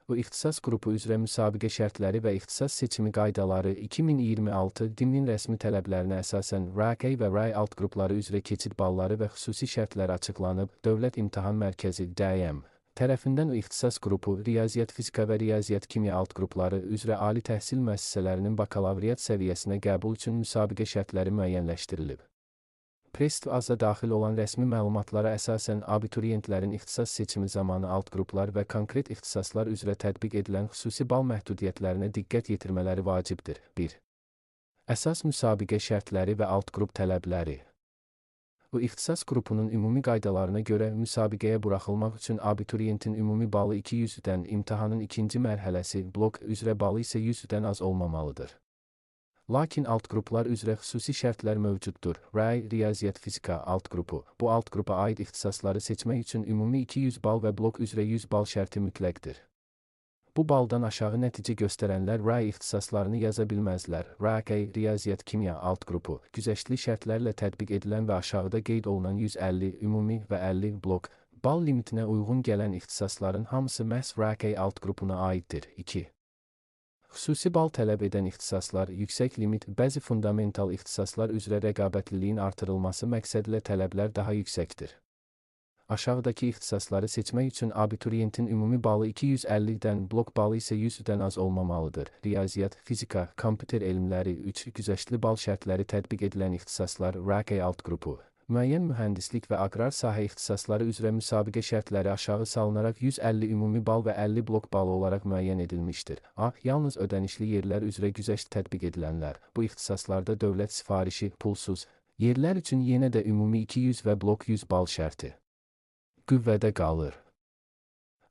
Bu ixtisas qrupu üzrə müsabiqə şərtləri və ixtisas seçimi qaydaları 2026 DİM-nin rəsmi tələblərinə əsasən RAK və RAY alt qrupları üzrə keçid balları və xüsusi şərtlər açıqlanıb. Dövlət İmtahan Mərkəzi DİM tərəfindən o ixtisas qrupu, riyaziyyat, fizika və riyaziyyat kimya alt qrupları üzrə ali təhsil müəssisələrinin bakalavriat səviyyəsinə qəbul üçün müsabiqə şərtləri müəyyənləşdirilib. Press.az-a daxil olan rəsmi məlumatlara əsasən abituriyentlərin ixtisas seçimi zamanı alt qruplar və konkret ixtisaslar üzrə tətbiq edilən xüsusi bal məhdudiyyətlərinə diqqət yetirmələri vacibdir. 1. Əsas müsabiqə şərtləri və alt qrup tələbləri. Bu ixtisas qrupunun ümumi qaydalarına görə müsabiqəyə buraxılmaq üçün abituriyentin ümumi balı 200-dən, imtahanın ikinci mərhələsi, blok üzrə balı isə 100-dən az olmamalıdır. Lakin alt qruplar üzrə xüsusi şərtlər mövcuddur. RAY, riyaziyyat, fizika alt qrupu. Bu alt qrupa aid ixtisasları seçmək üçün ümumi 200 bal və blok üzrə 100 bal şərti mütləqdir. Bu baldan aşağı nəticə göstərənlər RAY ixtisaslarını yaza bilməzlər. RAK, riyaziyyat, kimya alt qrupu, güzəştli şərtlərlə tətbiq edilən və aşağıda qeyd olunan 150 ümumi və 50 blok bal limitinə uyğun gələn ixtisasların hamısı məhz RAK alt qrupuna aiddir. 2. Xüsusi bal tələb edən ixtisaslar, yüksək limit, bəzi fundamental ixtisaslar üzrə rəqabətliliyin artırılması məqsədilə tələblər daha yüksəkdir. Aşağıdakı ixtisasları seçmək üçün abituriyentin ümumi balı 250-dən, blok balı isə 100-dən az olmamalıdır. Riyaziyyat, fizika, kompüter elmləri, 3 güzəştli bal şərtləri tətbiq edilən ixtisaslar, RAK alt qrupu. Müəyyən mühəndislik və aqrar sahə ixtisasları üzrə müsabiqə şərtləri aşağı salınaraq 150 ümumi bal və 50 blok balı olaraq müəyyən edilmişdir. A. Yalnız ödənişli yerlər üzrə güzəşt tətbiq edilənlər. Bu ixtisaslarda dövlət sifarişi, pulsuz yerlər üçün yenə də ümumi 200 və blok 100 bal şərti qüvvədə qalır.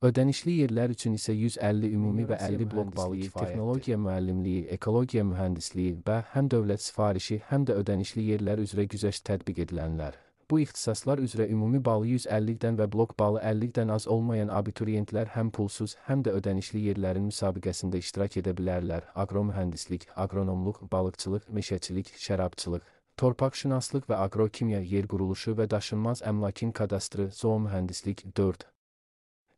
Ödənişli yerlər üçün isə 150 ümumi və 50 blok balı kifayətdir. Texnologiya müəllimliyi, ekologiya mühəndisliyi və həm dövlət sifarişi, həm də ödənişli yerlər üzrə güzəşt tətbiq edilənlər. Bu ixtisaslar üzrə ümumi balı 150-dən və blok balı 50-dən az olmayan abituriyentlər həm pulsuz, həm də ödənişli yerlərin müsabiqəsində iştirak edə bilərlər. Aqromühəndislik, aqronomluq, balıqçılıq, meşəçilik, şərabçılıq, torpaqşünaslıq və aqrokimya, yer quruluşu və daşınmaz əmlakin kadastrı, zoomühəndislik. 4.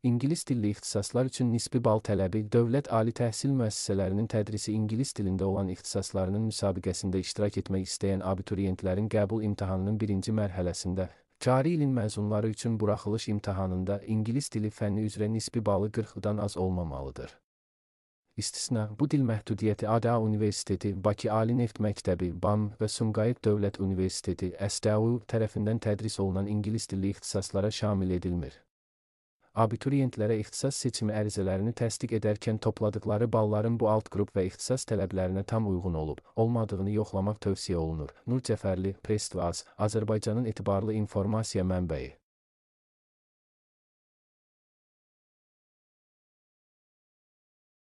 İngilis dilli ixtisaslar üçün nisbi bal tələbi dövlət ali təhsil müəssisələrinin tədrisi ingilis dilində olan ixtisaslarının müsabiqəsində iştirak etmək istəyən abituriyentlərin qəbul imtahanının birinci mərhələsində cari ilin məzunları üçün buraxılış imtahanında ingilis dili fənni üzrə nisbi balı 40-dan az olmamalıdır. İstisna, bu dil məhdudiyyəti ADA Universiteti, Bakı Ali Neft Məktəbi, BAM və Sumqayıt Dövlət Universiteti, SDU tərəfindən tədris olunan ingilis dilli ixtisaslara şamil edilmir. Abituriyentlərə ixtisas seçimi ərizələrini təsdiq edərkən topladıqları balların bu alt qrup və ixtisas tələblərinə tam uyğun olub, olmadığını yoxlamaq tövsiyə olunur. Nur Cəfərli, Press.az, Azərbaycanın etibarlı informasiya mənbəyi.